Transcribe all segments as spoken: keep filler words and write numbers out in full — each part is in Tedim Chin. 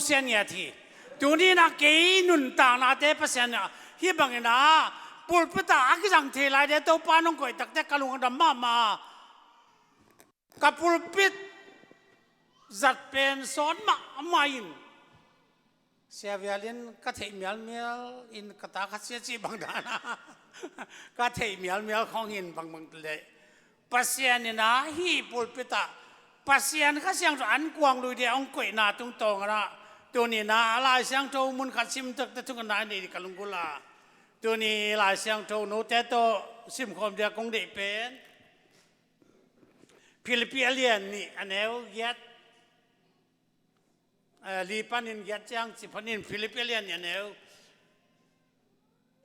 Pasian ngiat hi. Tuni-in ah kei nuntaknate Pasian ah hih bangin ah pulpit ah a kizang thei lai de Topa nong koih takte ka lung a dam mahmah. Ka pulpit zat pen sawt mahmah in, Sia Vial in ka theih mialmial in ka ta kha sia cih bang dan a ka theih mialmial khawng in bangbang leh Pasian in ah hih pulpit ah Pasian Kha Siangtho an kuang lui dia hong koihna tungtawn ah tuni-in ah a Lai Siangtho mun khat sim takte thungetna nei ding ka lunggulh a, tuni Lai Siangtho note tawh simkhawm dia kong deih pen Philippi a lian nih a neu giat, eh, li panin giat ciang ci panin Philippi a lian nih a neu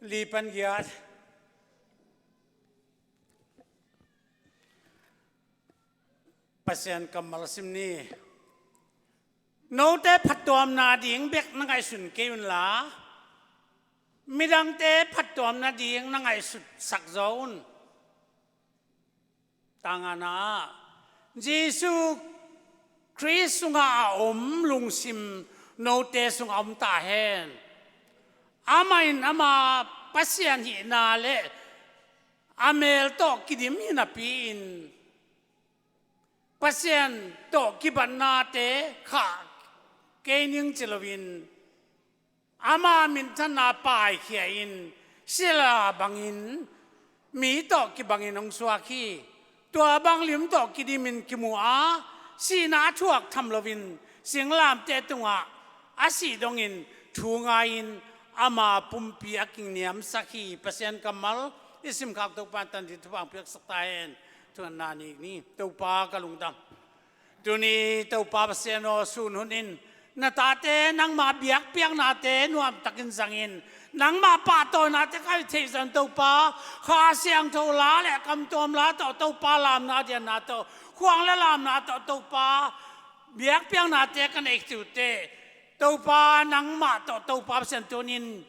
li pan giat. Pasian kammal sim ni. Note phattuamna ding bek na ngaihsun kei unla, midangte phattuamna ding na ngaihsutsak zaw un. Tangana ah Jesu Khrist sungah a om lungsim note sungah om ta hen. Amah in ama Pasian hihna le a mel tawh kidim hi napi-in Pasian tawh kibatnate khah kei ning ci loin ama minthanna paikhia in sila bangin mi tawh kibangin hong suak hi. Tua bang lim tawh kidimin kimu a, sihna a thuak tham loin singlamteh tungah a sih dongin thu ngai-in ama pumpi a kiniamsak hi. Pasian kammal i simkhak Topa in tan ding thupha hong piaksak ta hen. Thungetna nei ni. Topa ka lungdam. Tuni Topa Pasian aw, sun hun in na tate nangmah biakpiaknate nuamtakin zangin nangmah pahtawinate ka theih zang Topa, Kha Siangtho la le kamtuam la tawh Topa lamna dianna tawh khuang le lamna tawh Topa biakpiaknate ka neih tute Topa nangmah tawh Topa Pasian tunin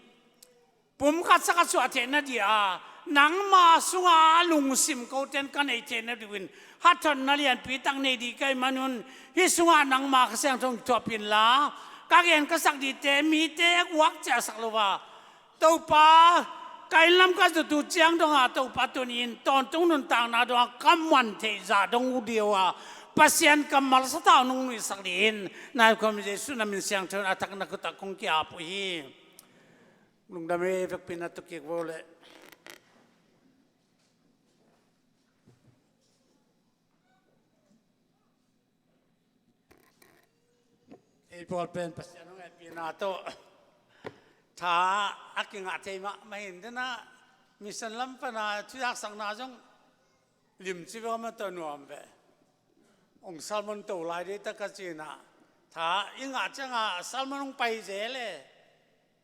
pumkhat sakhat suah theihna dih a, nangma sunga lungsim koten ka neih theihna dih uh in hathotna lianpi tak nei dih ka hih manun hih sungah nangma Kha Siangtho hong thuap inla ka gen ka sak dihte mite guak ciahsak lo a, Topa ka inn lam ka zut uh ciang dongah Topa tuni-in tawntung nuntakna dongah ka muan theih zah dong uh dih uh a, Pasian kammal sathau nong nuihsak dih in na hukham Jesu na min siangtho in a thak na khut ah kong ki-ap uh hi. Lungdam hi. Vekpi na tu kik vo leh. Ei pawl pen Pasian hong hehpihna tawh tha a kingah thei mahmah hi in, dena mission lam pana thuzaksakna zong limci vo mah tawh nuam ve. Hong sermon to lai dih tak a cina tha i ngah cianga sermon hong pai zel e.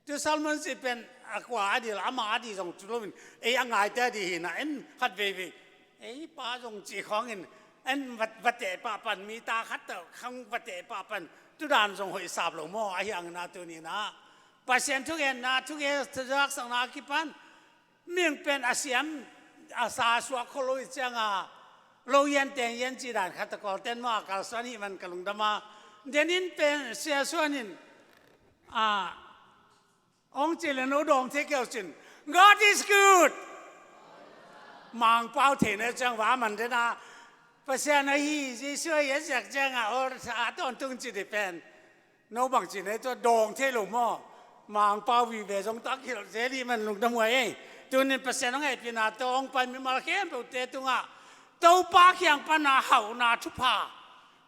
Tu sermon cih pen a kua a dih la, amah a dih zong tu loin ei a ngaite a dih hi na, en khat veivei ei pa zong cih khawngin en va, va teh pah pan, mi ta khat tawh khang va teh pah pan, tu dan zong hoih sap lo maw? Ahi hangin a tuni-in ah Pasian thugenna, thugen thuzaksakna a kipan mihing pen a siam a sa suak kholo i cianga lo yan teng yan ci dan khat a Kawlten maw a kalsuan hih man ka lungdam a, denin pen Sia Suan in a hong ci le no dawng thei kei uh cin, "God is good." Mangpau theihna ciang va man dena Pasian ahi, Jesu ahi a ziak cianga aw a tawntung ci dih pen no bangci nei tua dawng thei lo maw? Mangpau vive zong tak hilh zel i hih man lungdam huai ei. Tunin Pasian hong hehpihna tawh hong pai mimal khempeuhte tungah Topa kiang pana hauhna thupha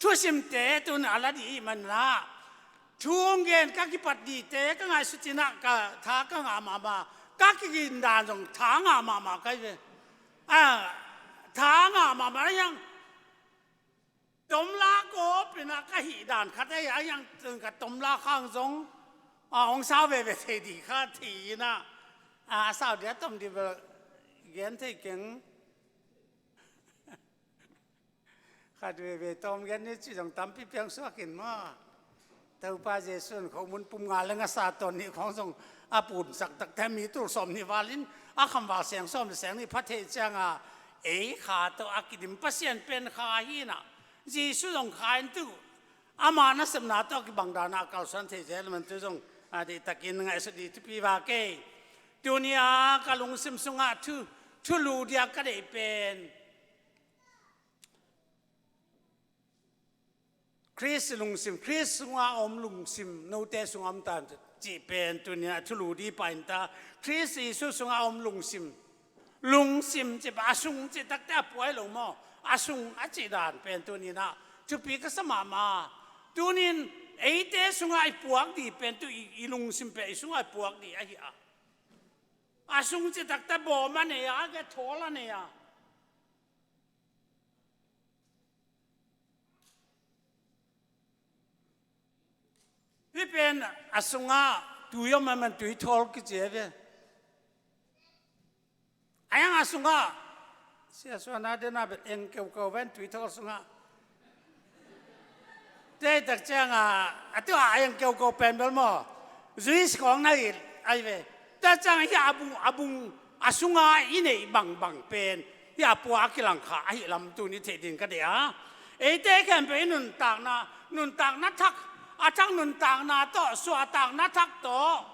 thusimte tunin a la dih i hih manin ah thu hong gen ka kipat dihte ka ngaihsut inah ka tha ka ngah mahmah, ka kikin dan zong tha ngah mahmah ka hi ve. A, tha ngah mahmah a hiang tomla kawpinah ka hih dan khat ahi a, hiang tun ka tomla khang zong a hong sau veve thei dih kha thei inah a sau dia tom dih bel gen thei keng. Khat veve tawm gen ni ci zong tampi piang suak in maw? Topa Jesu in khomun pum nga le nga sa tawn nih khawng zong a punsak takte mi tul sawm nih valin a khamval seng sawm le seng nih pha thei cianga ei kha tawh a kidim Pasian pen kha hi inah Jesu zong kha in tu ama nasepna tawh kibang dan a kalsuan thei zel man tu zong, a, deihtakin ngaihsut dih thupi va kei. Tuni a ka lungsim sungah thu, thulu dia ka deih pen Khrist lungsim, Khrist sungah om lungsim, note sungah om ta cih pen tuni a thulu dih pah in ta, Khrist Jesu sungah om lungsim. Lungsim cih pen a sung cih takte a puai lo maw? A sung a cih dan pen tuni a thupi ka sa mahmah. Tunin eite sungah i puak dih pen tu i, i lungsim pen i sungah i puak dih ahi a. A sung cih takte bawm a nei a, a ke thawl a nei a. Hih pen a sungah tui om a man tui thawl kici a ve. A yang a sungah sia suan a den a bet eng keukeu ven tui thawl sungah. Tei tak ciang a, a tu a eng keukeu pen bel maw? Juice kong na it ai ve. Tak ciang hi a bung, a bung a sunga i neih bangbang pen hi a pua a kilangkha ahi lam tuni thei ding ka deih a. Eite khempeuh i nuntakna, nuntakna thak, a thak nuntakna tawh, suahtakna thak tawh,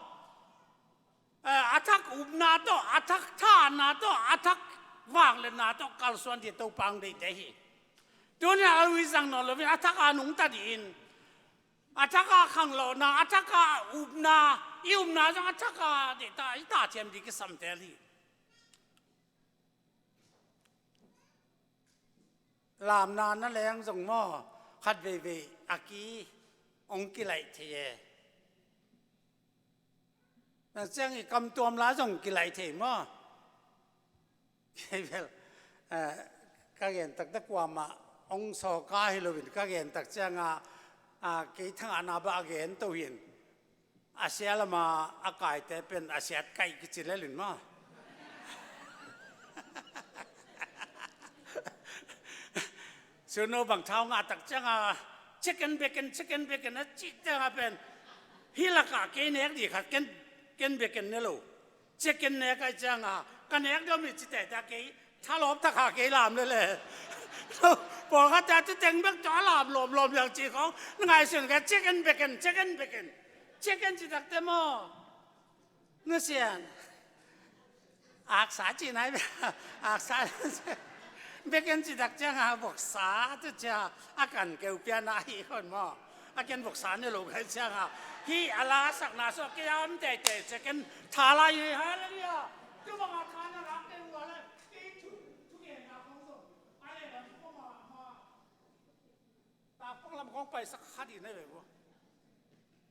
eh, a thak upna tawh, a thak thahatna tawh, a thak vangliatna tawh kalsuan dih Topa hong deihte hi. Tuni a lui zang nawn loin a thak a nungta dih in, a thak a khanglawhna, a thak a upna, i upna zong a thak a deihta, i tahthiam dih kisam tel hi. Lamna na leng zong maw, khat veivei a ki hong kilaih thei e. Nang ciang i kamtuam la zong kilaih thei maw? Kei bel, eh, ka gen takte kuamah hong sawka hi loin ka gen tak cianga, ah, kei thangahna bah a gen to hin. A sia lama a kaite pen a siat kaih kici lelin maw? Suno bang thau ngah tak cianga, chicken bacon, chicken bacon a cih cianga pen, hi lakah kei nek dih khat ken, ken bacon ne lo. Chicken nek ai cianga, ka nek deuh mi ci teta kei, thalawp takha kei lam lele. Pawlkhatte a tu teng bek tawh a lam lawmlawm liang cih khawng, na ngaihsun kei, chicken bacon, chicken bacon. Chicken ci takte maw? Nusian. Aksa ci nai bia. Aksa. Bacon ci tak cianga voksa tu cia a kan keu piana hi khon maw? A ken voksa ne lo kai cianga. Hi a la sakna so kei a om teitei cia ken thala hi, hallelujah. Tu banga thana la kei ua le. Kei thu, thu gen na khong so. A le lam khong ma ma. Takpang lam khong paisak kha dih na ve ua.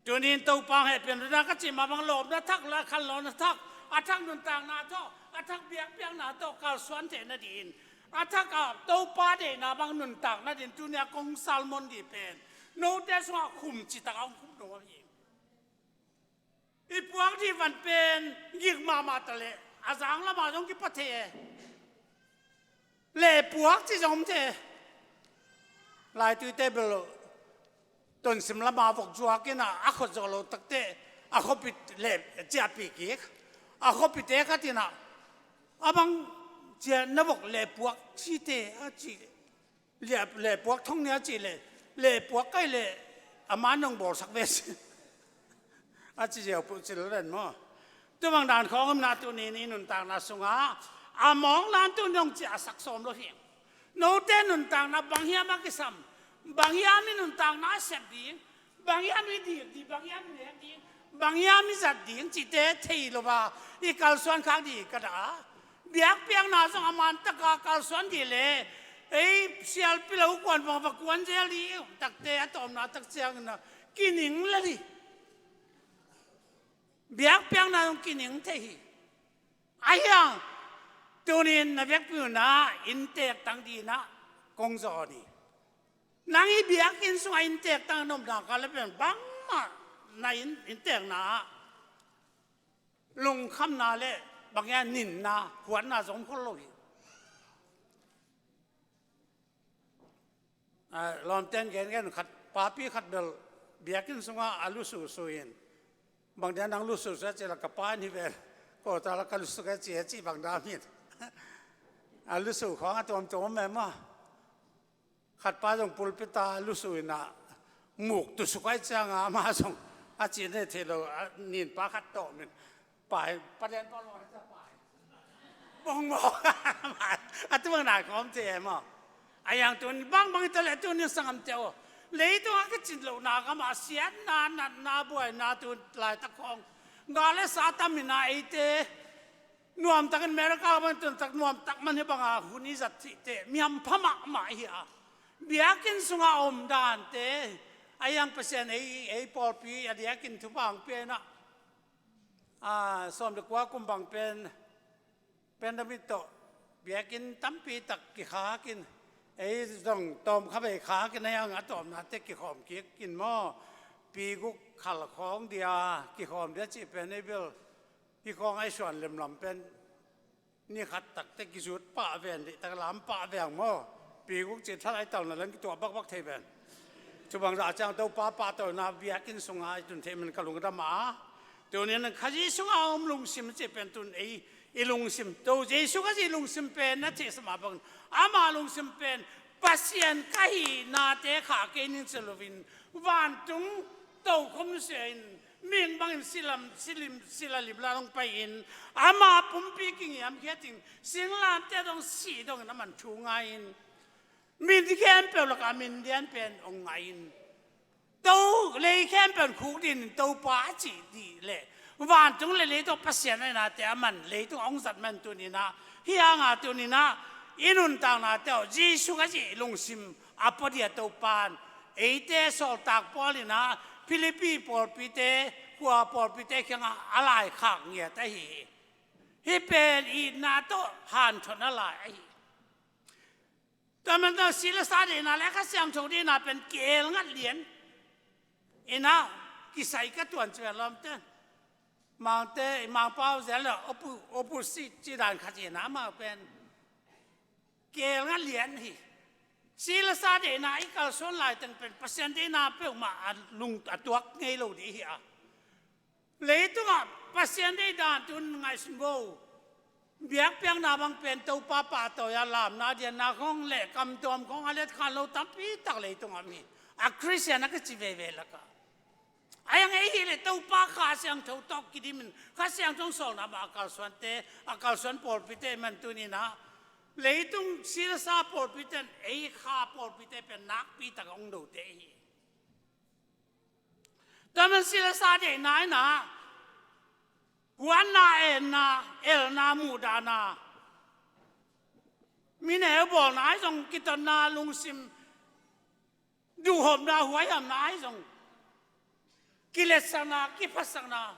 Tunin Topa hong hehpihna ka cih mah bang lawpna thak la khanlawhna thak, a thak nuntakna tawh, a thak biakpiakna tawh kalsuan theihna dingin, a thak a Topa deihna bang nuntakna dingin tunia kong sermon dih pen note sungah khum citak a hong khum dong ahi. I puak dih van pen gik mahmah ta leh a zang lamah zong kipa thei e. Lehpuak ci zong om thei. Laitui table Tonsim lama vok zuak in a, a khut zawh lo takte a khuapite leh ciahpih kik. A khuapite khat in a, a bang cia na vok lehpuak cite a ci. Leh, lehpuak thong ni a ci leh, lehpuak kai leh a man nong bawlsak ve si. A ci ziau puh cil len maw? Tua bang dan khawng omna tuni ni nuntakna sungah a mawng dan tu nong ciahsak sawm lo hi. Note nuntakna bang hiam a kisam, bang hiam i nuntakna a sep ding, bang hiam i dik ding, bang hiam i nek ding, bang hiam i zat ding cihte thei lo a i kalsuan khak ding ka dah a. Biakpiakna zong a man taka kalsuan dih leh ei sialpi lo kuan bang va kuan zel dih takte a tawpna tak ciangin a kining lel hi. Biakpiakna zong kining thei hi. Ahi hang tunin na biakpiakna innteek tang dih in a kong zawn hi. Nang i biakinn sungah innteek tang nopna ka le pen bangmah na inn, innteekna ah lungkhamna le bang hiam ninna huatna zong om khol lo hi. Ah, lawmten gengen khat, papi khat bel biakinn sungah a lususu in, bang dia nang lususu a ci la ka pa in hi vel, ko ta la ka lusu ka ci a ci bang dam in. A lusu khawng a tuamtuam om em a. Khat pa zong pulpit a lusu in a, Muk tu suk ai cianga amah zong a cih nei thei lo, a nin pa khat tawh min pai, paden pa lo ai cia pai. Bong bong. A tu bang nai khawm thei e maw? A yang tun bangbang i ta leh tun in sangamte aw. Leitung a kicin lohna gamah siatna, natna, buaina tun laitak khawng. Ga le sa tam ina eite nuamtakin America bang tun tak nuamtak man hi banga hun i zat thihte mi hampha mahmah hi a. Biakinn sunga om dante a yang Pasian ei, ei pawlpi a diakin thupha hong pia ina. A, sawm le kua kum bang pen pandemic tawh biakinn tampi tak kikhakin, ei zong tawm kha vei khakin a yang a tawmnate kikhawm kikin maw? Pi guk khal khawng dia kikhawm dia cih pen ei bel hi khawng ai suan lemlam pen ni khat takte kizut pah ven dih tak lam pah veng maw? Pi guk cih thal ai talna leng kituah bakbak thei ven. Cubang zah ciang Topa pahtawina biakinn sunga i tun theih man ka lungdam a. Tunin Khazih sunga om lungsim cih pen tun ei i lungsim, to Jesu Khazih lungsim pen na theihsa mah bangin ama lungsim pen Pasian ka hihnate khah kei ning ci loin vantung tokhom sia in mihing bangin silam, silim, sila limla hong pai-in ama pumpi kingiamkhiatin singlamteh dong sih dongin a man thu ngai-in min khempeuh lakah min lian pen hong ngai-in to lei khempeuh khuk dinin Topa a cih dih leh vantung le leitung Pasian a inate a man leitung a hong zat man tuninah hi hanga tuninah i nuntaknate aw Jesu Khazih lungsim a pua dia Topan eite sawltak Paul inah Philippi pawlpite khua pawlpite kiangah a laikhak ngiat ahi hi. Hih pen itna tawh hanthotna lai ahi. Tua man tawh si le sa deihna le Kha Siangtho deihna pen kiel ngat lian. Ina kisai ka tuan cia lawmte. Mangte, Mangpau zel le opu, opu si ci dan khat ina amau pen kiel ngat lian hi. Si le sa deihna i kalsuan laiteng pen Pasian deihna peuhmah a lung a tuak ngei lo dih hi a. Leitungah Pasian deih dan tun ngaihsun bo. Biakpiakna bang pen Topa pahtawi a lamna dianna khawng le kamtuam khawng a letkhan lo tampi tak leitungah mi a Khristian a kici veve lakah a yang ei hi le Topa Kha Siangtho tawh kidimin Kha Siangtho sawlna mah a kalsuante a kalsuan pawlpite man tuninah leitung silsa pawlpiten ei kha pawlpite pen nakpi tak a ong dote hi. Tua man silsa deihna inah huanna enna elna muhdahna mineu bawlna ahi zong kitotna lungsim duhhopna huaihamna ahi zong kiletsakna kiphatsakna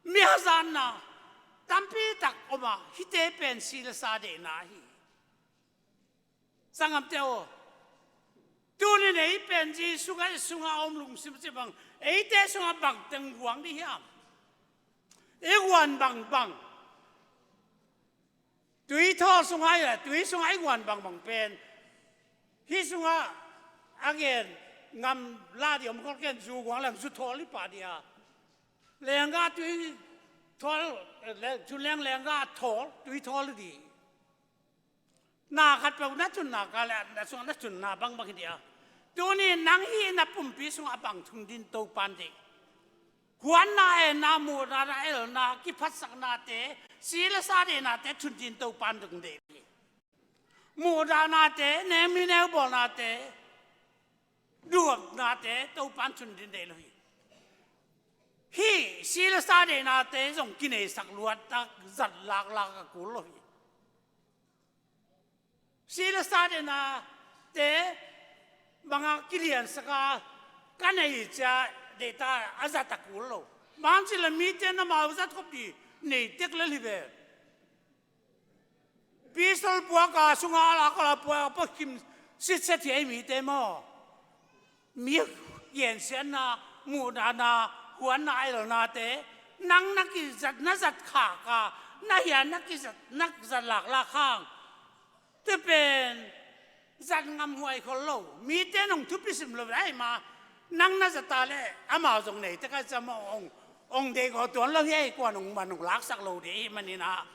mihazanna tampi tak oma hite pen silsa deihna ahi. Sangamte aw, tunin ei pen Jesu Khazih sunga om lungsim ci bang eite sunga bangteng guang dih hiam? I guan bangbang tui thawl sunga i tui sunga i guan bangbang pen hih sunga a gen ngam la di om khol ken zu guang leng zu thawl i pah dia. Lengga tui thawl, thunleng lengga thawl tui thawl i dih. Na khat peuh na tunna ka le na sungah na tunna bangbang hi dia. Tuni nang hi na pumpi sungah bang thun din Topan dih. Huanna enna muhdahna elna kiphatsaknate silsa deihnate thun din Topan dong dih. Muhdahnate neu mineu bawlnate duhopnate Topan thun din dih lo hi. Hih silsa deihnate zong kineisak luattak zat laklak a kul lo hi. Silsa deihnate banga kiliansaka ka nei cia deihta a zat a kul lo. Bangci le mite na mau zat khop di nei tek lel hi ve. Pistol puaka sunga a lak a la puaka pakhim sitset hi ei mite maw? Mi gensiatna muhdahna huanna elnate nang na kizat na zat khaka na hia na kizat na zat laklak hang te pen zat ngamhuai khol lo. Mite nong thupi sim lo ai ma nang na zata le amau zong nei te ka cam ong ong dei ko tuan lo hi ei kuan ong man ong laksak lo dei hi manina.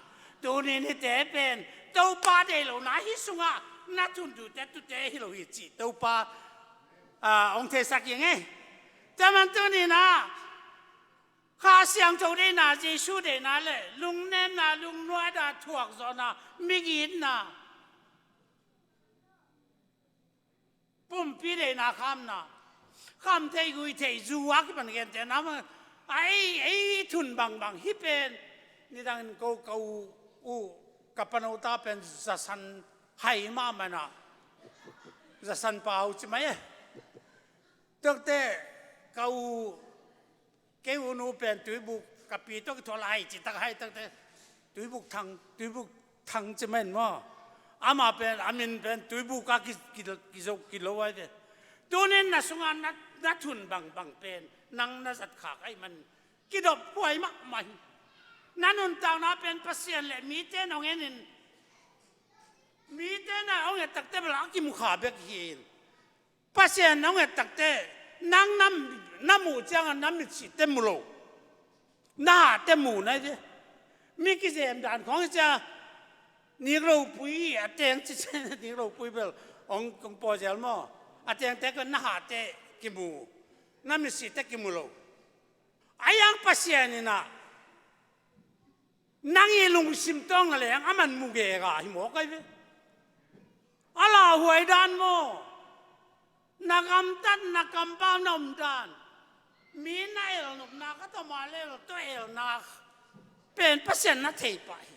Tunin hite pen Topa dei lo na hi sunga na thun tute tute hi lo hi ci Topa a, hong theisak ing ei. Tua man tuni-in ah Kha Siangtho deihna, Jesu deihna le lungnemna, lungnuaina, thuakzawhna, migitna, pumpi deihna, khamna, kham thei, gui thei, zu a kipan gente na ma, a ei, ei thun bangbang hi pen. Nidangin ko ka u, u, ka pano ta pen zasan hai mahmah na, zasan pau ci mai e. Tuakte ka u, kei u nu pen Tuibuk, ka pi tawh kithuah lai ci tak hai takte, Tuibuk Thang, Tuibuk Thang ci mai maw. Amah pen, a min pen Tuibuk a ki, ki, ki zo, ki lo ai ve. Tunin na sungah na, na thun bangbang pen nang na zat khak ahih man kidop huai mahmah hi. Na nuntakna pen Pasian le mite in hong enin, mite in hong et takte bel a kimu kha bek hi in. Pasian hong et takte, nang na, na muh ciangin na mitsitte mu lo, na hahte mu nai ve. Mi kizem dan khawng hi ciang, Nik Lopui, a teng ci ciang Nik Lopui bel hong, hong pawzel maw. A tengte kong na hahte kimu, na mitsitte kimu lo. Ahi hang Pasian in ah nang i lungsim tawng na leng a man mu gega hi mawk ai ve. A lauhuai dan maw, na gamtat, na kampau, na omdan, mi na elnopna khat om a le el tawh elna pen Pasian na thei pah hi.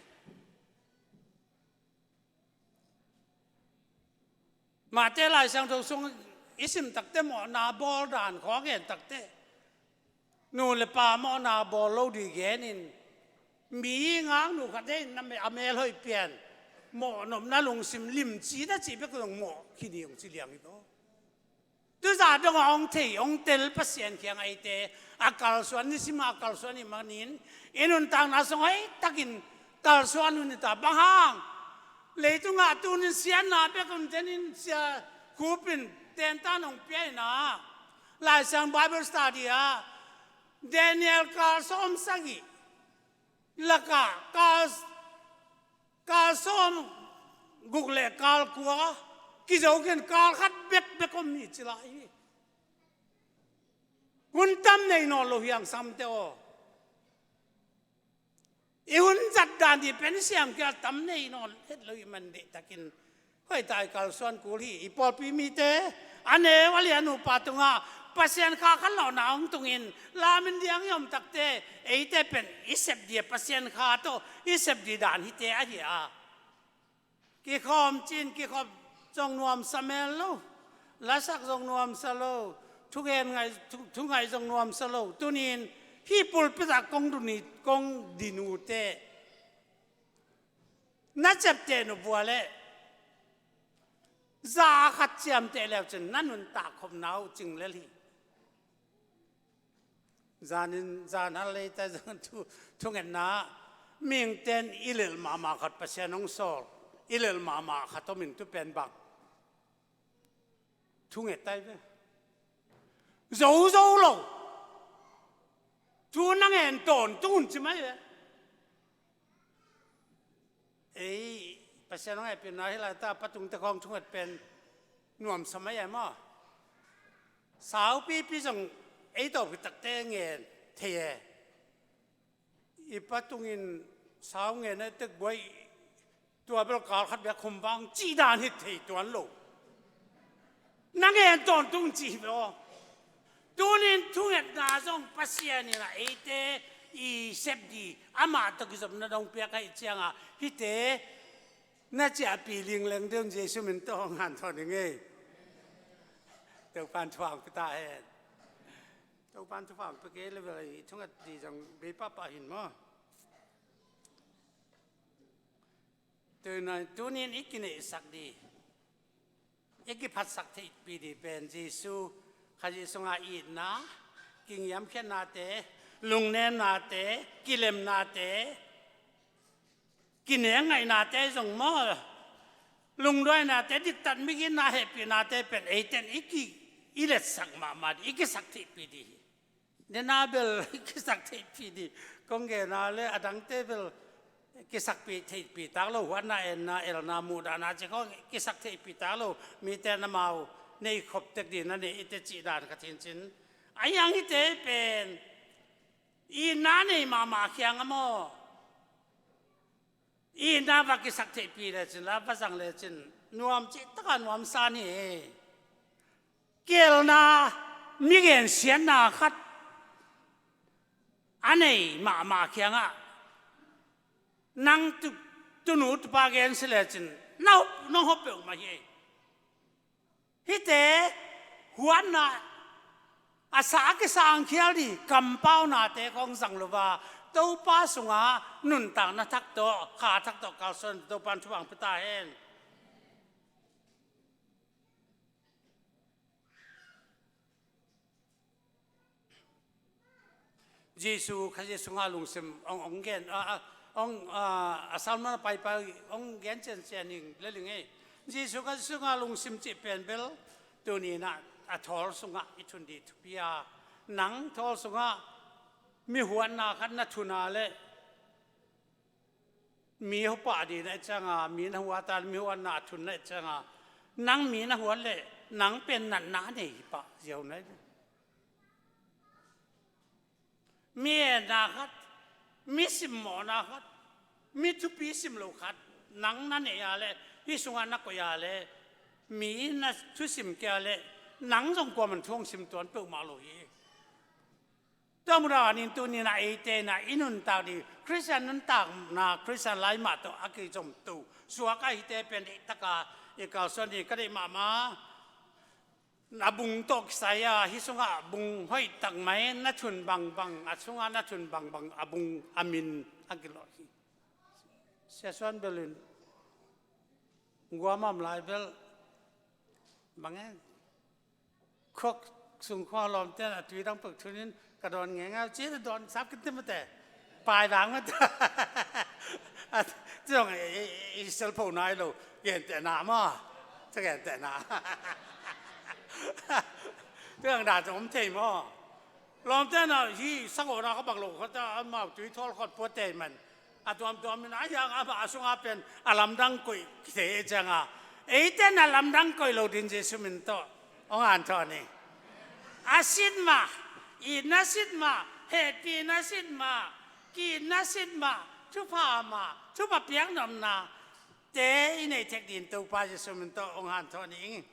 Mate Lai Siangtho sung i sim takte mawhna bawl dan khawng gen takte, nu le pa mawhna bawl lo ding genin, mi ngaknu khat in a me-, a mel hoih pian, mawhnopna lungsim limci na cih bek zong mawh khin hi hong ci liang hi taw. Tuzah dongah hong thei, hong tel Pasian kiang eite a kalsuan, nisim a kalsuan i hih manin i nuntakna sung hoih takin kalsuan un hi ta. Bang hang? Leitungah tunin siatna bek hun tenin Sia Khup in tentan hong pia in ah, Lai Siang Bible study ah Daniel kal sawm sagih lakah kal, kal sawm guk le kal kua kizo khin, kal khat bekbek om hi ci lai hi. Hun tam nei nawn lo hi hang, samte aw. I hun zat dan ding pen i siam kia tam nei nawn het lo i hih man deihtakin hoih tak i kalsuan kul hi. I pawlpi mite a neu a lian nupa tungah Pasian kha khat lawhna hong tungin lamin diang i om takte, eite pen i sep ding a, Pasian kha tawh i sep ding dan hite ahi a. Kikhawm cin, kikhawm zong nuamsa mel lo. Lasak zong nuamsa lo. Thugen ngai, thu, thungai zong nuamsa lo. Tunin hih pulpit ah kong dun hi, kong din uh teh, na ciapteh nop uh a leh za khat ciamteh le uh cin na nuntak khopna uh cing lel hi. Zanin, zan hal lei ta zong thu, thungetna, mihingte'n i lel mahmah khat Pasian hong sawl, i lel mahmah khat om in tu pen bang. Thunget tai ve. Zo zo lo. Thu na ngen tawntung un ci mai ve. Ei, Pasian hong hehpihna hi lai ta, patung te khawng thunget pen nuamsa mai e maw. Saupipi zong ei tawh pitakte ngen thei e. I patung in sau ngen a tek buai, tua bel kal khat bek khum bang cih dan hi thei tuan lo. Na ngen tawntung cih hi ve aw. Tunin thungetna zong Pasian in a eite i sep ding, amah tawh kizopna dong piak ahih ciangah hihte na ciahpih lingleng deuh in Jesu min tawh hong hanthawn ing ei. Topa'n thupha hong pia ta hen. Topa'n thupha hong pia kei le bel i thunget ding zong bei pahpah hi maw. Tunin, tunin i kineihsak ding, i kiphatsak theihpih ding pen Jesu, Khazih sungah itna, kingiamkhiatnate, lungnemnate, kilemnate, kinengngainate zong maw, lungduainate, diktat migitna, hehpihnate pen eite'n i ki, i letsak mahmah ding, i kisak theihpih ding hi. Nena bel kisak theihpih ding kong gen a le, a dangte bel kisakpih theihpih tak lo, huatna, enna, elna, muhdahna cih khawng kisak theihpih tak lo. Mite'n amau nei khop tek ding na nei i te cih dan khat hi cin. A hiang hite pen itna nei mahmah khiang a maw? Itna va kisak theihpih lecin la va zang lecin nuam cih taka nuam san hi. Kielna, mi gensiatna khat a nei mahmah khiangah nang tu, tunu tupa gensia lecin na hop, nong hop peuhmah hi. Hihte huatna a sa a kisangkhial ding kampaunate khong zang lo a, Topa sungah nuntakna thak tawh, kha thak tawh kalsuan Topa in thupha pia ta hen. Jesu Khazih sungah lungsim hong, hong gen, a, a, hong, a, a sermon a paipai hong gen ciancian ning le ling ei. Jesu Khazih sungah lungsim cih pen bel tuni-in ah a thawl sungah i thun ding thupi a, nang thawl sungah mi huatna khat na thun a leh, mi hopah ding na hih ciangin, mi na huat a, mi huatna a thun na hih ciangin, nang mi na huat leh nang pen natna nei hi pah ziau na hi. Mi etna khat, mi simmawhna khat, mi thupi sim lo khat nang na neih a leh, hih sungah na koih a leh, mi na thusim kei a leh, nang zong kuaman thu hong sim tuan peuhmah lo hi. Tua muhdan in tuni-in ah eite in ah i nuntak ding, Khristian nuntakna, Khristian lai mah tawh a kizom tu suak a, hihte pen deihtakin i kalsuan ding ka deih mahmah. A bung tawh kisai a, hih sungah bung hoih tak mai, na thun bangbang, a sungah na thun bangbang, a bung a min a kilawh hi. Sia Suan bel in guam a om lai bel, bang e, khuak sung khua lawmte in a tui dang pek thun in ka dawn ngeingai ci, a dawn sap khin te mate. Pai dang mate. A, ci zong i, i, i cell phone nai lo, gentehna maw. Ci gentehna. Ci zong dan zong om thei maw. Lawmte in a hih sagawhna ka bang lo khawng ta, amau tui thawl khawng pua tei man. A tuamtuam in a hiang amah a sungah pen a lamdang koih kithei e ciangin, eite in a lamdang koih lo ding Jesu min tawh hong hanthawn ni. A sit mah, itna sit mah, hehpihna sit mah, ki-itna sit mah, thupha mah, thupha piaknopna te i neih theih ding Topa Jesu min tawh hong hanthawn ni ing.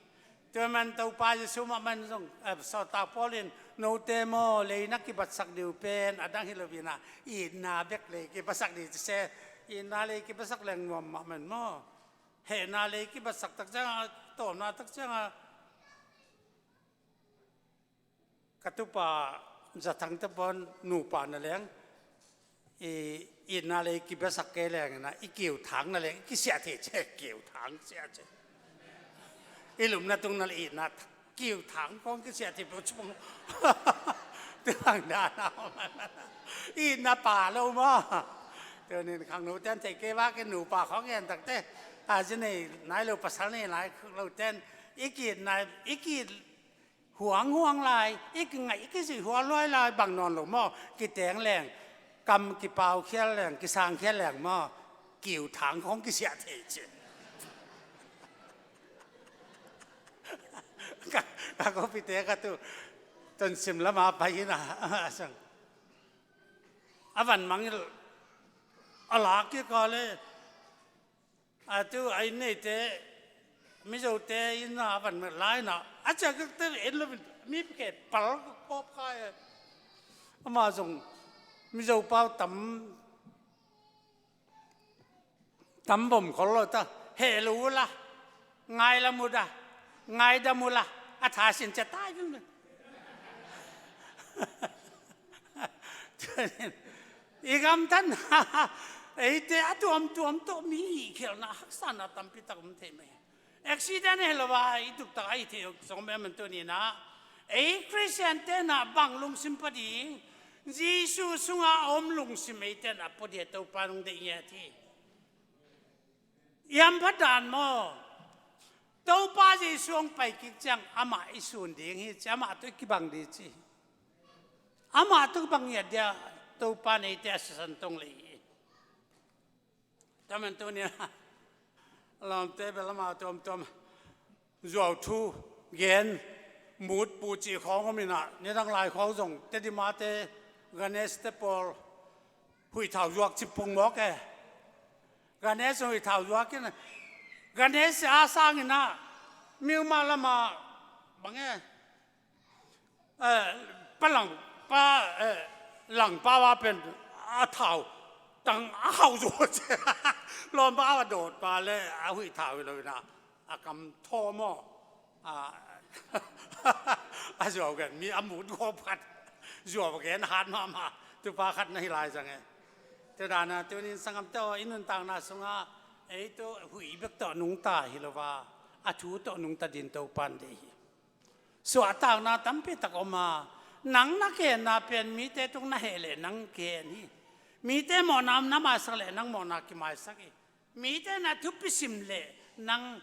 Tua man Topa Jesu mahmah in zong, eh, sawltak Paul in, note maw, lei na kibatsak ding uh pen a dang hi lo in a, itna bek lei kibatsak ding ci se. Itna lei kibatsak leng nuam mahmah in maw. Hehna lei kibatsak tak ciangin, tawpna tak ciangin, ka tupa Za Thang te pawn nupa na leng, i, itna lei kibatsak kei leng in a, i kiu thang na leng, i kisiah thei ci, kiu thang kisiah ci. I lupna tung na lei itna kiu thang khawng kisiah thei peuh ci pong. Tua dan a om. Itna pha lo maw. Tua in khangnote in thei kei vak in nupa khawng gen tak teh, a zi nei nai lo, pasal nei nai lo ten, i ki-itna, i ki-it huanghuang lai, i kingaih, i kizui hual luai lai bang nawn lo maw, kiteng leng, kam kipaukhial leng, kisangkhial leng maw, kiu thang khawng kisiah thei ci. Ka, ka kawpite ka tu, Tonsim lamah pai in a, a sang. A van mang in a lak kik a leh, a tu a inn neite, Mizote inn ah a van met lai in a, a ciah kik te en lo in mi pike pal kawp khai. Amah zong Mizo pau tam, tam bom khol lo ta, heh lo uh la, ngai lam uh la, ngaidam uh la, a tha sin cia tai ving. I gamtatna, eite a tuamtuam tawh mi hih khialhna haksatna tampi tak om thei mai. Accident hi lo a, i tuktak a i theih uh zong om e, man tuni in a, ei Khristian te in a bang lungsim pua ding, Jesu sungah a om lungsim eite in a pua ding a Topa in hong deih ngiat hi. I hamphat dan maw? Topa Jesu hong pai kik ciang amah i sun ding hi ci, amah tawh i kibang ding ci. Amah tawh kibang ngiat dia Topa in eite a sisan tong lei hi. Tua man tuni a lawmte bel amau tuamtuam zuau thu Gen, mut pu cih khawng om inah, nidang lai khawng zong Tedim a te, Ganesh te pawl huih thau zuak cip pong mawk e. Ganesh huih thau zuak in, Ganesh a sang inah, mimal lamah bang e, eh, pa lang, pa, eh, lang pa va pen a thau tang a hau zo ci. Lawm pa a dawt pa le a huih thau hi lo inah a kam thaw maw? A, a zuau gen mi a mut gawp khat zuau gen hat mahmah. Tupa khat na hi lai zang e. Tua dana tunin sangamte aw, i nuntakna sungah ei tawh huih bek tawh nungta hi lo a, a thu tawh nungta din Topan deih hi. Suahtakna tampi tak om a, nang na genna pen mite tung na heh leh nang gen hi. Mite mawhna na maisak leh nang mawhna kimaisak hi. Mite na thupi sim leh nang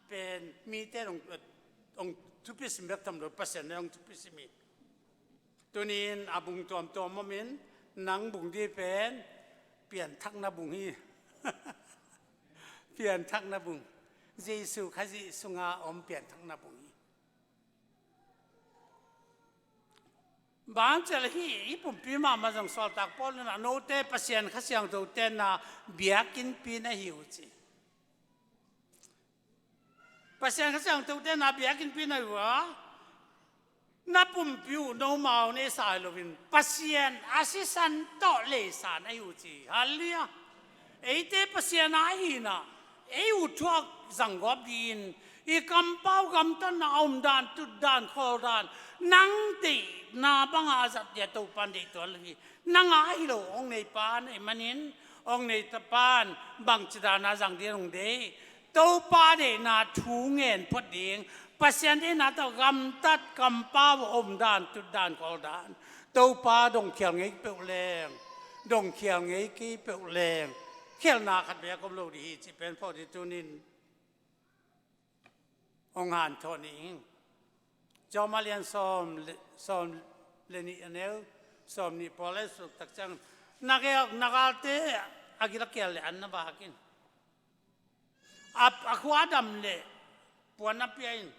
pen mite hong, hong thupi sim bek tham lo, Pasian na hong thupi sim hi. Tunin a bung tuamtuam om in, nang bung di pen pianthakna bung hi. Pianthakna bung. Jesu Khazih sunga om pianthakna bung hi. Bangcial hi, i pumpi mahmah zong sawltak Paul in a, note Pasian Kha Siangtho tenna biakinnpi na hi uh ci. Pasian Kha Siangtho tenna biakinnpi na hi uh a, na pumpi uh nomau neisa hi loin Pasian a sisan tawh leisa na hi uh ci. Halleluiah. Eite Pasian a hihna ei uh thuak zanggawp dingin i kampau gamtatna a omdan, tutdan, khawldan, nang deihna banga a zat dia Topan deih tuan lo hi. Nang a hi lo, hong nei pa na hih manin, hong nei ta pan bangci dana zang dingin hong deih. Topa deihna thu ngen phot ding, Pasian deihna tawh gamtat, kampau a omdan, tutdan, khawldan. Topa dongkhial ngei peuh leng, dongkhial ngei kei peuh leng, khialhna khat bek om lo ding hi cih pen phawk ding tunin hong hanthawn ing. Rom a lian sawm le, sawm le nih a neu sawm nih pawl a i suk tak ciang, na gel, na galte a gil a kial le an na vak in. A, a khua dam le puan na pia in.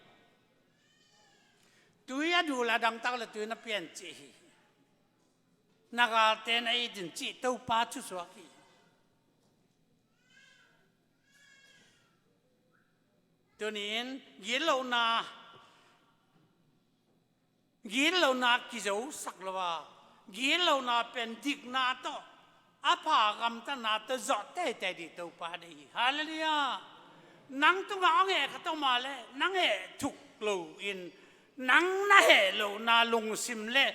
Tui a dul a dangtak le tui na pia in cih hi. Na galte na it in cih Topa thusuak hi. Tunin gitlohna, gitlohna kizosak lo a, gitlohna pen dikna tawh, a pha gamtatna tawh zawh teitei ding Topa deih hi. Halleluiah. Nang tungah hong heh khat om a leh nang heh thuk loin, nang na heh lohna lungsim le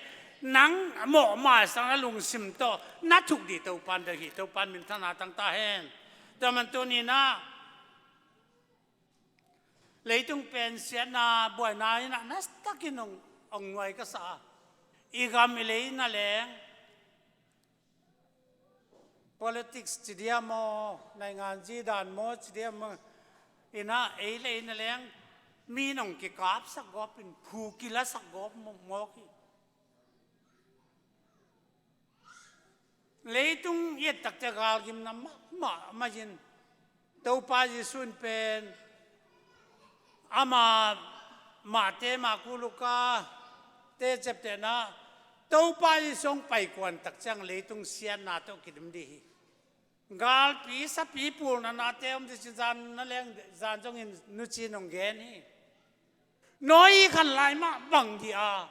nang mawh maisakna lungsim tawh na thuk ding Topan deih hi. Topan minthanna tang ta hen. Tua man tuninah leitung pen siatna buaina inah nastakin hong, hong nuai ka sa a, i gam i lei na leng, politics ci dia maw, naingan zidan maw ci dia maw, inah ei le ei na leng mi nong kikapsak gawp in, phu kilasak gawp mawk hi. Leitung i et takte galgimna mahmah mah in, Topa Jesu in pen ama Mate, Maku, Luka te ceptehna, Topa Jesu hong paikuan tak ciang leitung siatna tawh kidim ding hi. Galpi sapi pulna nate om ding cin zan na leng zan zongin nuci nong gen hi. Noah khan lai mah bang dih a,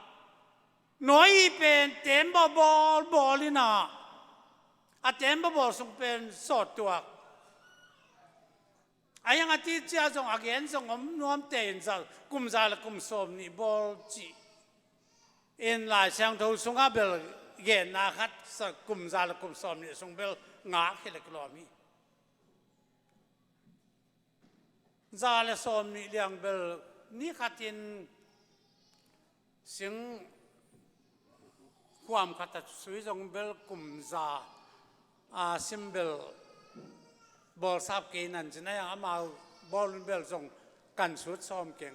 Noah pen tembaw bawlbawl inah, a tembaw bawl sung pen sawt tuak. A hiang a ti cia zong a gen zong om nuamte in za, kum za le kum sawm nih bawl cih in Lai Siangtho sungah bel genna khat sa, kum za le kum sawm nih sung bel ngak hi le kilawm hi. Za le sawm nih liang bel ni khatin sing khuam khat a sui zong bel kum za a sim bel bawlsap kei nan cin a, amau bawl un bel zong kan sut sawm keng.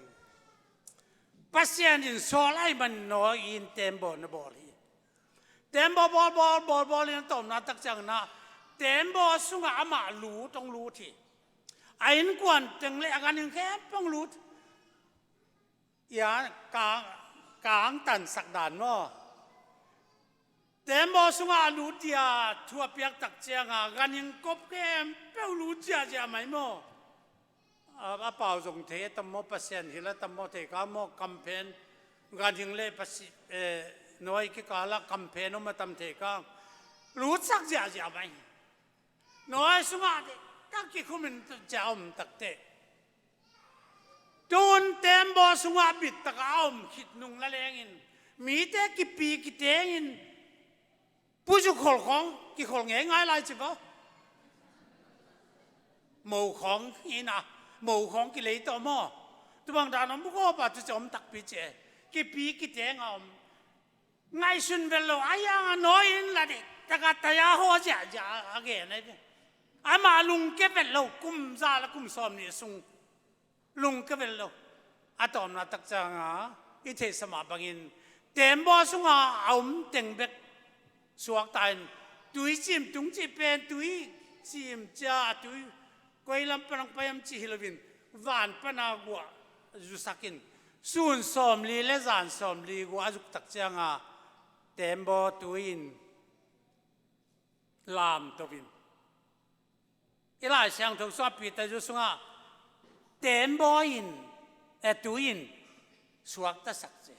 Pasian in sawl ahih man Noah in tembaw na bawl hi. Tembaw bawl, bawl, bawl, bawl in a tawpna tak ciangin ah tembaw sungah amah lut, hong lut hi. A innkuan teng le a ganhing khempeuh hong lut. ia kang, kang tansak dan maw? Tembaw sungah a lut dia thu a piak tak cianga ganhing kop khempeuh lut ziahziah mai maw? A, a pau zong thei a tam maw, Pasian hilh a tam maw, thei ka maw, kamphen, ganhing le pasi, eh, nawi kikala kamphen om a tam thei ka, lutsak ziahziah mai. Nawi sungah te tak kikhumin cia om takte. Tun tembaw sungah bittaka a om khit nung la lengin mite kipi kitengin puzu khol khawng kikhol ngei ngai lai ci ko. Mo khawng ina, mo khawng kilei tawh maw? Tubang dan om bukhawpa tu ci om takpi ci e. Kipi kiteng a om. Ngaihsun vel lo, a ianga nawi in la dih taka taya haw ziahziah a gen ahi ve. Amah lungke vet lo, kum za la kum sawm nih sung lungke vet lo. A tawpna tak cianga i theihsa mah bangin tembaw sunga a om teng bek suakta in tui cim tung cih pen tui cim cia a tui koi lam pan hong pai am cih hi loin van pana guah zusakin sun sawmli le zan sawmli guah a zuk tak cianga tembaw tui in lamto in i Lai Siangtho sungah Peter zu sungah tembaw in, eh, tui in suaktasak ci.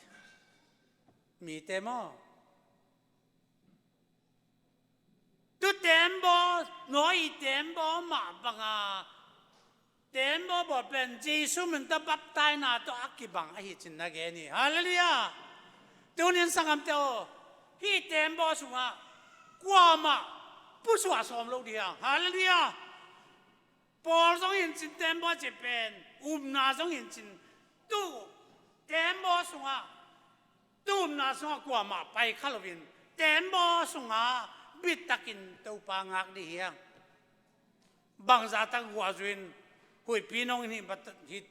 Mite maw? Tu tembaw, nawi tembaw mah banga tembaw bawl pen Jesu min tawh baptaina tawh a kibang ahi cin na gen hi. Halleluiah. Tunin sanggamte aw, hih tembaw sungah kuamah pusuah sawm lo dih hang. Halleluiah. Pawl zong hin cin tembaw ci pen upna zong hin cin tu tembaw sungah tu upna sungah kuamah pai kha loin tembaw sungah bittakin Topa ngak dih hi hang. Bangzah tak guahzu in huihpi nong hih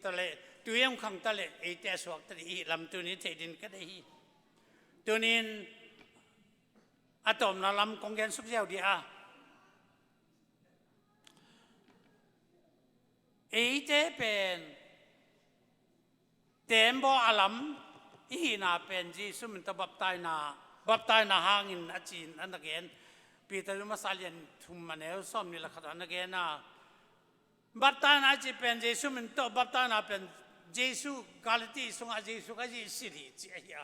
ta leh tui hong khang ta leh eite a suak ta dih i hih lam tuni thei din ka deih hi. Tunin a tawpna lam kong gen suk ziau dih a, eite pen tembaw a lam i hihna pen Jesu min tawh baptaina, baptaina hangin a cin a na gen. Peter masa lian thum a neu sawm nih le khat a na gen a, baptaina a ci pen Jesu min tawh baptaina pen Jesu Galati sungah Jesu ka zih silh hi ci ahi a.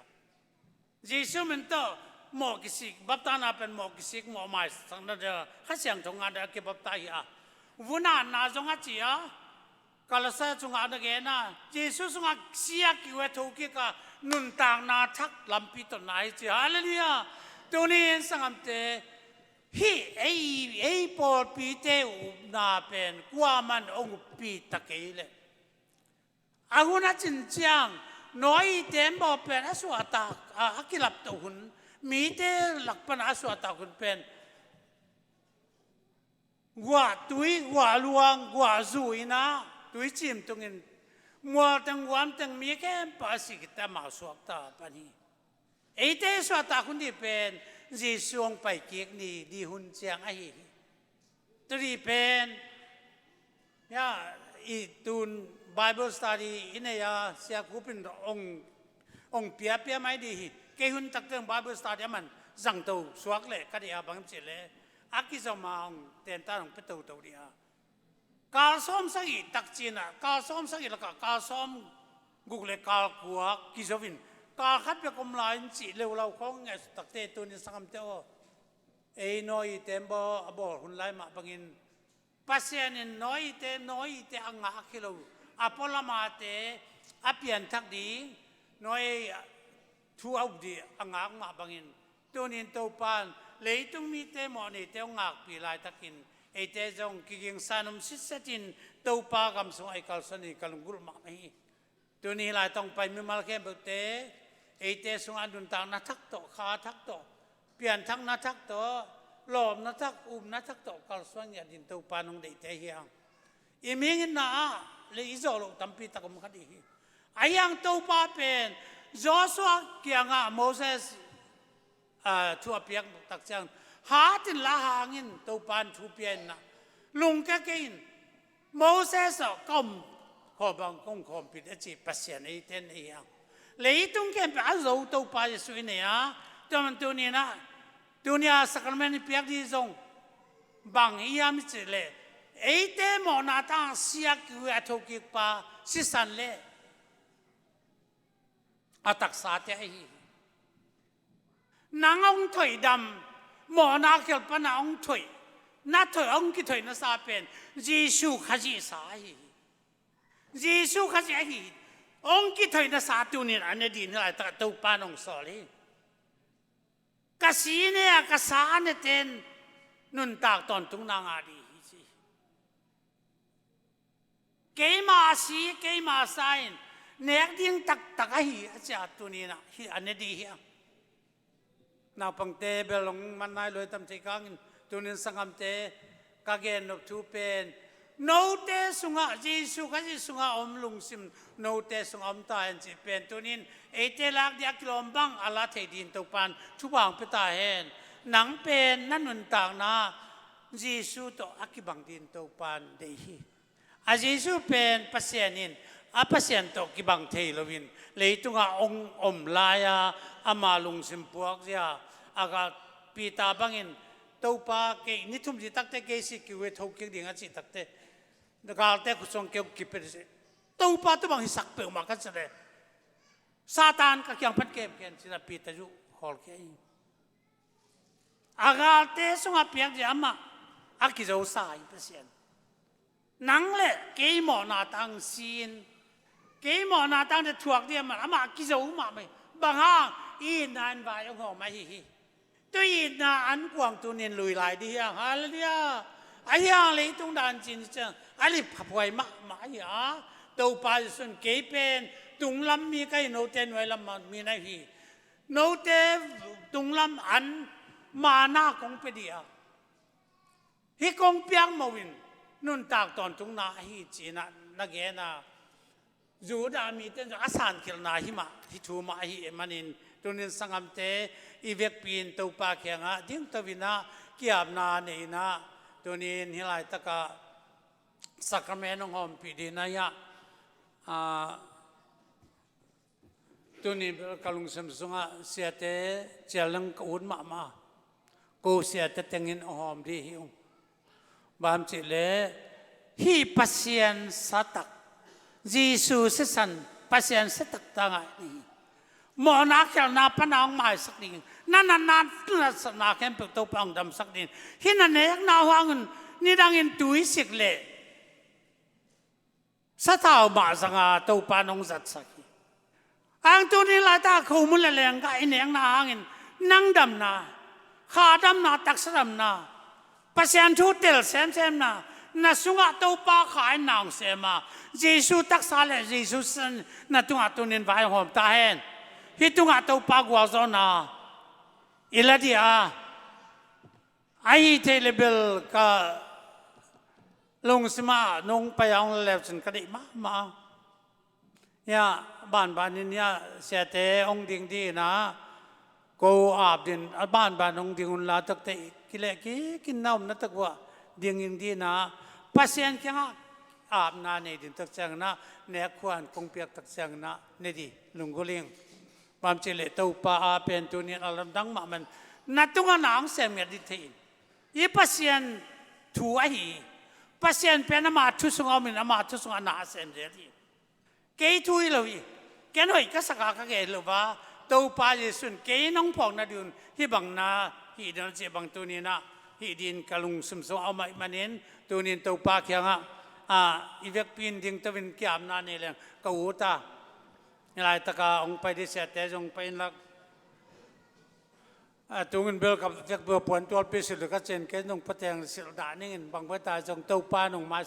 Jesu min tawh mawh kisik, baptaina pen mawh kisik, mawh maisakna dia Kha Siangtho ngah dia a kibaptai hi a. Vunatna zong a ci a, Kolosa sungah a na gen a, Jesu sungah si a kiu a thokik a nuntakna thak lampi tonna hi ci. Halleluiah. Tunin sanggamte, hih ei, ei pawlpite upna pen kuaman hong uppi ta kei leh a hun a cin ciang nawi tembaw pen a suahtak a, a kilaptoh hun, mite lak pana a suahtak hun pen guah tui, guah luang, guah zu inah tui cim tungin mualteng guamteng mi khempeuh a si khit teh amau suakta pan hi. Eite suahtak hun dih pen Jesu hong paikik ni dih hun ciang ahi hi. Tuni pen ya, i tun Bible study i nei a, Sia Kup in ong, ong piapia mai dih hi. Kei hun takte ong Bible study a man zangto suak leh ka dih a, bang cih leh a kizom a ong tentan ong pia toto dih a. Kal sawm sagih takcin ah, kal sawm sagih lakah kal sawm guk le kal kua kizom in kal khat bek om lai in cih leulau khawng ngaihsut takte tunin sanggamte aw, ei nawi tembaw a bawl hun lai mah bangin Pasian in nawite, nawite a ngak hi lo, a pualamate a pianthak ding, nawi thu a up dih a ngak mah bangin tunin Topan leitung mite mawhneite hong ngakpi laitakin eite zong kigingsa num sitsetin Topa gam sungah i kalsuan in ka lunggulh mahmah hi. Tuni hih lai tawh hong pai mimal khempeuhte eite sungah nuntakna thak tawh, kha thak tawh, pianthakna thak tawh, lawpna thak, upna thak tawh kalsuan ngiat ding Topa nong deihte hi hang. I mihing itna ah le i zawh loh tampi tak om kha dih hi. Ahi hang Topa pen Joshua kiangah Moses, ah, thu a piak tak ciang, hat inla hang in, Topa in thu pia inla, lungkia kei in, Moses aw, ka om khawm bang kong khawmpih in a ci Pasian eite in ahi hang. Leitung khempeuh a zo Topa Jesuh i nei a, tua man tuni-in ah, tuni-a sacrament i piak ding zong bang hiam i cih leh, eite mawhna tang a si a kiu a thokikpa sisan le a taksate ahi hi. Nang hong thoihdam, mawhna khel pana hong thoih, na thoih hong kithoih nasa pen Jesuh Khazih sa ahi hi. Jesuh Khazih ahi hi. Hong kithoih nasa tuni-in a ne ding hi laitak Topa in hong sawl hi. Ka si ne a, ka sa a neten nuntak tawntungna ngah ding hi ci hi. Keima a si, keima a sa in nek ding taktak ahi a ci a, tuni-in ah hih a ne ding hi a. Naupangte bel hong man nai lua tam thei kangin, tuni-in sanggamte ka gen nop thu pen, note sungah, Jesuh Khazih sungah om lungsim note sungah om ta hen cih pen tuni-in eite lak ding a kilawm bang a la thei ding Topa in thupha hong pia ta hen. Nang pen na nuntakna Jesuh tawh a kibang ding Topa in deih hi. A Jesuh pen Pasian in, a Pasian tawh kibang thei loin leitungah hong om lai-a, ama lungsim puakzia a, ka Peter bangin, Topa, kei ni thum zi takte kei si kiu e, thokik ding a cih takte, galte khut sung kei hong kipia ding ci. Topa, tua bang hisak peuhmah ka cih leh Satan ka kiang pan kem ken ci-in ah Peter zong hawlkhia hi. A galte sungah piak ding amah a kizosa hi Pasian. Nang le kei mawhna tang si-in, kei mawhna tangte thuak ding amah, amah a kizo mahmah hi. Bang hang, i itna in vai hong hawm ahi hi. Tua itna an kuang tuni-in lui lai ding hi hang, halleluiah. Ahi hang leitung dan cin ciang a lipkhapuai mahmah ahi a, Topa Jesuh in kei pen tunglam mi ka hi, note nuailam mi na hi. Note tunglam an mana kong pia ding a, hih kong piak mo-in nuntak tawntungna ahi ci-in ah na gen a, Judah mite in zong a sankhelhna hi mah, hih thu mah ahih manin, tuni-in sanggamte i vekpi-in Topa kiangah dingto-in ah ki-apna nei-in ah, tuni-in hih laitakah sacrament hong hawmpih ding na hi a, ah, tuni bel ka lungsim sungah siate cial dang ka ut mahmah. Ko siate tengin a hawm ding hi ung. Bang hang hiam cih leh hih Pasian satak, Jesuh sisan, Pasian satak tangah hi. Mawhna khelhna pana hong maisak ding, na natna, na natsatna khempeuh Topa hong damsak ding. Hih na nekna uh hangin nidangin tui sik leh sathau mah zanga Topa in hong zatsak hi. Hang tuni laitak khomun le lenggah i nekna hangin nang damna, kha damna, taksa damna, Pasian thu tel semsemna, na sungah Topa kha in na hong sem a, Jesuh taksa le Jesuh sisan na tungah tuni-in vai hong hawm ta hen. Hih tungah Topa gualzawhna i la ding a, ahi thei leh bel ka lungsim ah nong pai a hong la le uh cin ka deih mahmah. Hiah banbanin hiah siate hong ding ding in ah, ko ap ding, a banban hong ding un la, takte kileh kikin na om na tak uh ah ding ding in ah, Pasian kiangah apna nei ding tak ciangin ah, nek khuan kong piak tak ciangin ah ne ding lunggulh ing. Bang hang hiam cih leh Topa a pen tuni-in a lamdang mahmah in na tungah na hong sem ngiat ding thei in. Hih Pasian thu ahi hi. Pasian pen ama thu sungah om in ama thu sungah na a sem ngiat hi. Kei thu hi lo hi. Ken hoih ka sak a ka gen hi lo a, Topa Jesuh in kei nong phawk nading un hih bang na hih ding a cih bang tuni-in ah hih ding ka lungsim sungah om ahih manin, tuni-in Topa kiangah, ah, i vekpi-in dingto-in ki-apna nei leng ka ut a. Hih laitakah hong pai ding siate zong pai inla. A tungin bel ka vekpi-a puantualpi silh ka cin, kei nong pateng silh dah ning in, bang pai ta zong Topa nong mai